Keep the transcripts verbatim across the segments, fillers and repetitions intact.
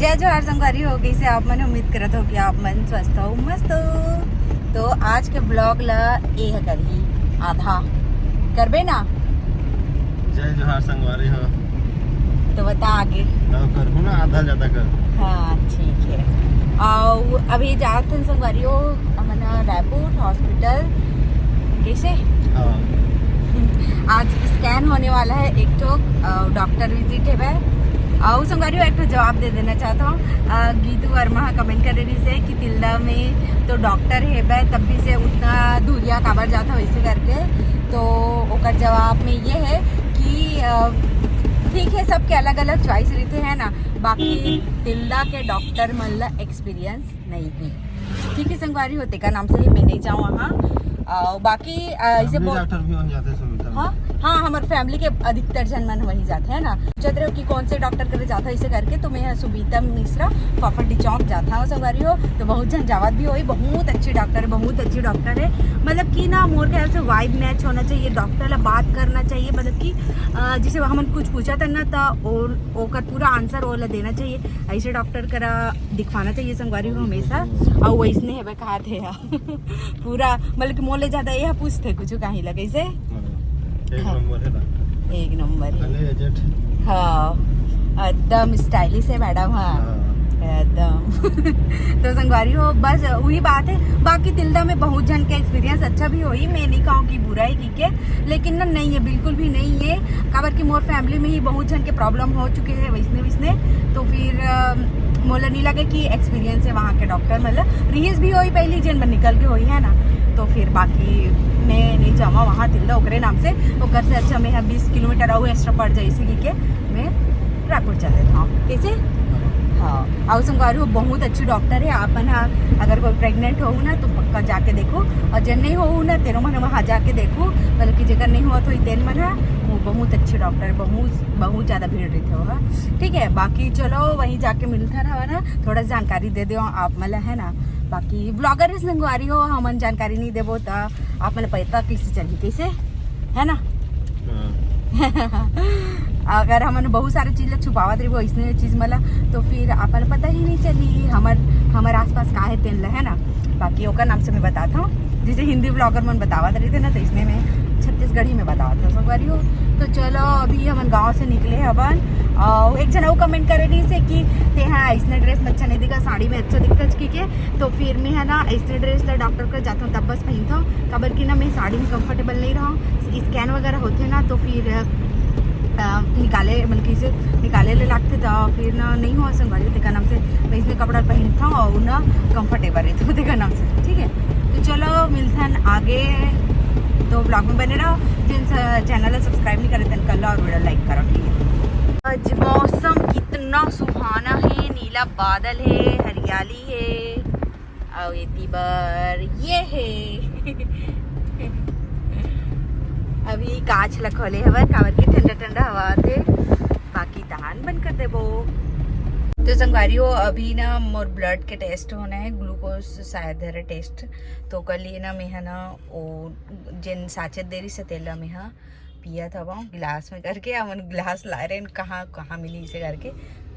जय जोहार संगवारी हो, कइसे आप मन? उम्मीद करत हो कि आप मन स्वस्थ हो, मस्त हो। तो आज के ब्लॉग ला ए ह करही आधा, करबे ना? जय जोहार संगवारी हो। तो बता आगे। तो करहूँ ना, आधा ज्यादा कर। हाँ, ठीक है। अउ अभी जात हन संगवारी हो, हमन ह रायपुर हॉस्पिटल। कैसे? हाँ। आज स्कैन होने वाला है एक ठो, अ, डॉक्टर विजिट है भाई। अउ संगवारी हो, एक ठो जवाब दे देना चाहता हूँ। अ, गीतू वर्मा ह कमेंट करे रहिस हे कि तिल्दा में तो डॉक्टर हे भाई, तब भी से उतना दूरिया काबर जाता हो, इसे करके। तो ओकर जवाब में ये है कि, अ, ठीक है, सबके अलग-अलग चॉइस रहिथे, है ना। बाकी तिल्दा के डॉक्टर मन ला एक्सपीरियंस नहीं है, ठीक है संगवारी हो, तेकर नाम से ही मैं नहीं जाऊँ वहाँ। अ, बाकी, अ, इसे फैमिली बोल डॉक्टर भी वहीं जाते हैं, सुमिता में। हाँ, हाँ, हमर फैमिली के अधिकतर जन मन वहीं जाते हैं ना। सोचत रहे हो कि कौन से डॉक्टर करे जाता है, इसे करके तो मैं यहाँ सुमिता मिश्रा फाफाडी चौक जाता हूँ संगवारी हो। तो बहुत जन जावत भी होई, बहुत अच्छी डॉक्टर है, बहुत अच्छी डॉक्टर है। मतलब कि ना, मोर ख्याल से वाइब मैच होना चाहिए, डॉक्टर ला बात करना चाहिए। मतलब कि, अ, जैसे हमन कुछ पूछा था ना, तो ओ-, ओकर पूरा आंसर ओला देना चाहिए। ऐसे डॉक्टर करा दिखवाना चाहिए संगवारी हो हमेशा। अउ वैसने है, कहा थे पूरा, मतलब कि मोले ज्यादा ये पूछते कुछ कहीं लगे से। हाँ, एक हाँ। नंबर है ना। एक नंबर है। भले एजेड। हाँ, एकदम स्टाइलिश है मैडम। हाँ, हाँ। एकदम। तो संगवारी हो, बस वही बात है। बाकी तिल्दा में बहुत जन के एक्सपीरियंस अच्छा भी होई, मैं नहीं कहूँ कि बुरा है, ठीक है, लेकिन ना, नहीं है, बिल्कुल भी नहीं है। काबर कि मोर फैमिली में ही बहुत जन के प्रॉब्लम हो चुके हैं वैसने वैसने। तो फिर, अ, मोला नहीं लगे कि एक्सपीरियंस है वहाँ के डॉक्टर, मतलब रिहिस भी होई पहली, जेन बर निकल के होई, है ना। तो फिर बाकी मैं नहीं जावा वहाँ तिल्दा ओकरे नाम से, ओकर से अच्छा मैं यहाँ बीस किलोमीटर अउ एक्स्ट्रा पड़ जाए, इसी के मैं रायपुर चल देता हूँ। कैसे? हाँ। अउ संगवारी हो, बहुत अच्छी डॉक्टर है। आप मन हा अगर कोई प्रेग्नेंट हो ना, तो पक्का जाके देखो, अउ जेन नहीं हो ना, तेनो मन वहाँ जाके देखो, बल्कि जेकर नहीं हुआ तो तेन मन हा, वो बहुत अच्छी डॉक्टर, बहुत, बहुत ज्यादा भीड़ रहिथे वहाँ। ठीक है, बाकी चलो वहीं जाके मिलथन हवा ना, थोड़ा जानकारी दे दो आप मन ला, है ना। बाकी ब्लॉगर संगवारी हो, हमन जानकारी नहीं देबो त आप मन ला पता कैसे चलही, कैसे, है ना? हाँ। अगर हमन बहुत सारे चीज ला छुपावत रहिबो, इसने चीज मन ला, तो फिर अपन पता ही नहीं चली हमर, हमर आसपास का है तेन ला, है ना। बाकी ओकर नाम से मैं बताता हूँ, जैसे हिंदी ब्लॉगर मन बतावत रहिथे ना, तो इसने मैं छत्तीसगढ़ी में बतावत हूँ संगवारी हो। तो चलो, अभी हमन गाँव से निकले हवन। और एक जन अउ कमेंट करे रहिस हे कि ते हाँ, इसने ड्रेस में अच्छा नहीं दिखा, साड़ी में अच्छा दिखता है, ठीक है। तो फिर मैं है ना, इसने ड्रेस ला डॉक्टर कर जाता हूँ, तब बस पहनता हूँ, काबर कि ना, मैं साड़ी में कंफर्टेबल नहीं रहा हूँ। स्कैन वगैरह होते ना, तो फिर, अ, निकाले, मतलब कि इसे निकाले ले लागथे, तो फिर ना, नहीं हुआ संगवारी, तेकर नाम से मैं इसने कपड़ा पहनता हूँ और ना, कंफर्टेबल रहता हूँ तेकर नाम से, ठीक है। तो चलो, मिलथन आगे, तो ब्लॉग में बने रहो। जिन स-, चैनल ला सब्सक्राइब नहीं करे, तेन कर लो और वीडियो लाइक करो, ठीक है। आज मौसम कितना सुहाना है, नीला बादल है, हरियाली है, अउ एती बर ये है। अभी कांच ला खोले हवन, काबर के ठंडा ठंडा हवा आथे, बाकी तहान बंद कर देबो। तो संगवारी हो, अभी ना मोर ब्लड के टेस्ट होना है, ग्लूकोज शायद है टेस्ट, तो ओकर लिए ना मैं है ना, ओ जेन साचेत दे रहिस हे तेला मैं हा पियत हवं गिलास में करके, हमन गिलास लाए रहेन, कहाँ, कहाँ मिली इसे करके,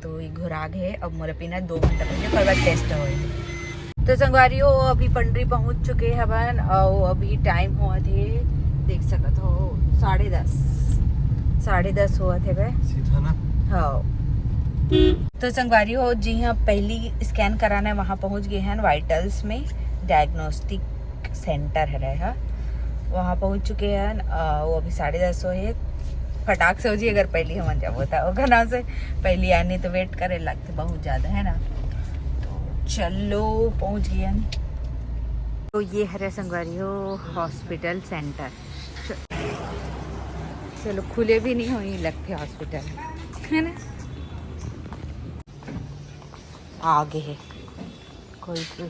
तो ये घुरा गे। अब मोला पीना दो घंटा पहले, ओकर बाद टेस्ट होए। तो संगवारी हो, अभी पंडरी पहुंच चुके हवन, और अभी टाइम होवत हे, देख सकत हो, साढ़े दस, साढ़े दस होवत हे बे। सीधा ना? हाँ। तो संगवारी हो, जी हाँ, पहली स्कैन कराना है, वहाँ पहुँच गए हैं वाइटल्स में, डायग्नोस्टिक सेंटर हरे हा, वहाँ पहुँच चुके हैं। अ, वो अभी साढ़े दस होए हे, फटाक से हो जी, अगर पहली हमन जाबो त ओकर नाम से पहली आनी तो वेट करे लगथे बहुत ज़्यादा, है ना। तो चलो, पहुँच गए हैं। तो ये हरे संगवारी हो हॉस्पिटल सेंटर। चलो, खुले भी नहीं होई लगथे हॉस्पिटल, है ना। आगे है कोई, कोई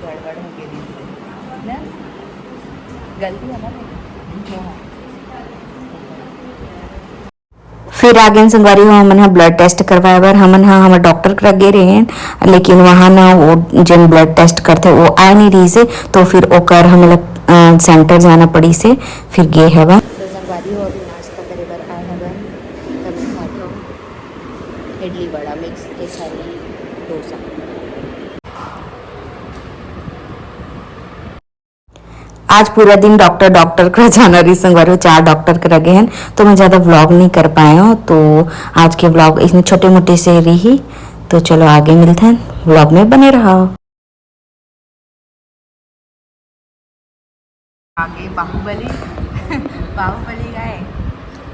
गड़बड़ हो गई ना, गलती है ना। फिर आगे संगवारी हो, हमन ह ब्लड टेस्ट करवाए बर हमन ह हमर डॉक्टर करा गे रहे, लेकिन वहाँ ना वो जेन ब्लड टेस्ट करथे वो आए नहीं रहिस हे, तो फिर ओकर हमन ला अ, सेंटर जाना पड़ीस हे, फिर गे हवन। तो संगवारी हो, अभी नाश्ता करे बर आए हवन, तब खात हो इडली वड़ा, मिक्स केसरी डोसा। आज पूरा दिन डॉक्टर, डॉक्टर करा जाना रहिस संगवारी हो, चार डॉक्टर करा गे हन, तो मैं ज्यादा व्लॉग नहीं कर पाए हूँ। तो आज के व्लॉग इसने छोटे मोटे से रही, तो चलो आगे मिलते हैं, व्लॉग में बने रहो। आगे बाहुबली, बाहुबली का है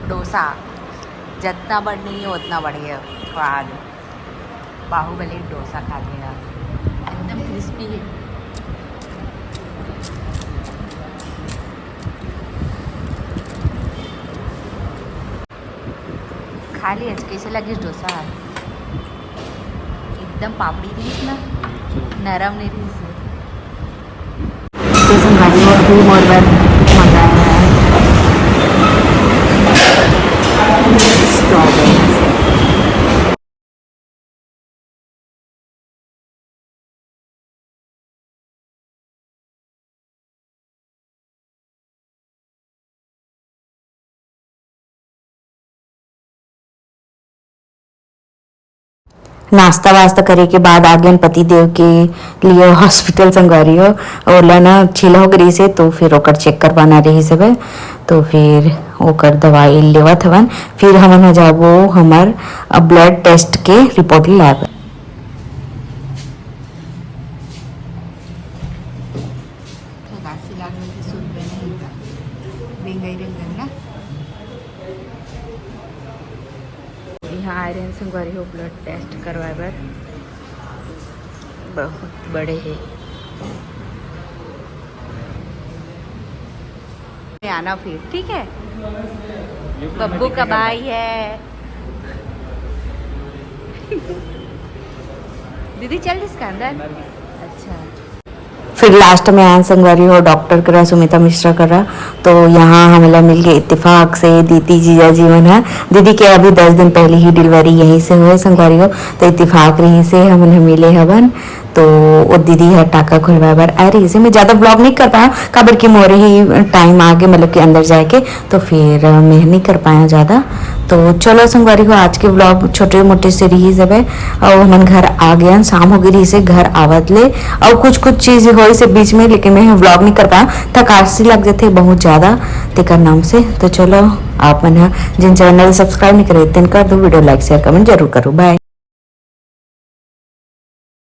डोसा, जितना बढ़ नहीं है उतना बढ़िया स्वाद। बाहुबली डोसा खा लेगा, एकदम क्रिस्पी है। खा लिया, कैसे लगिस डोसा? एकदम पापड़ी रहिस ना, नरम नहीं रहिस। तो संगवारी हो, अभी मोर बर मंगाया है strawberry। नाश्ता वास्ता करे के बाद आ गेन पति देव के लिए हॉस्पिटल संगवारी हो। ओला ना छीला हो गई से, तो फिर ओकर चेक करवाना रही सब, तो फिर ओकर दवाई लेवत हवन। फिर हमन ह जाबो हमर ब्लड टेस्ट के रिपोर्ट लाए बर। थकासी लागल के सुत बने हे त बेंगई रंगन ना। यहाँ आए रहे संगवारी हो ब्लड टेस्ट करवाए बर, बहुत बड़े हे। आना फिर, ठीक है? बब्बू का भाई है। दीदी चल इसका अंदर। अच्छा। फिर लास्ट में आन संगवारी हो डॉक्टर करा, सुमिता मिश्रा करा। तो यहाँ हमला मिल गए इत्तेफाक से दीदी जीजा जी मन ह। दीदी के अभी दस दिन पहले ही डिलीवरी यहीं से हुए संगवारी हो, तो इत्तेफाक रही से हमन ह मिले हवन। तो वो दीदी हर टाका खुलवाए बर आए रही से। मैं ज्यादा व्लॉग नहीं कर पाया, काबर कि मोरे ही टाइम आगे, मतलब कि अंदर जाए के, तो फिर मैं नहीं कर पाया ज्यादा। तो चलो संगवारी हो, आज के व्लॉग छोटे मोटे से रही जब है, और हमन घर आ गए, शाम हो गई रही से घर आवत ले, और कुछ कुछ चीज होई से बीच में, लेकिन मैं व्लॉग नहीं कर पाया, थकासी लग जाते बहुत ज्यादा तेकर नाम से। तो चलो, आप मन ह जिन चैनल सब्सक्राइब नहीं करे तेन कर दो, वीडियो लाइक शेयर कमेंट जरूर करो। बाय।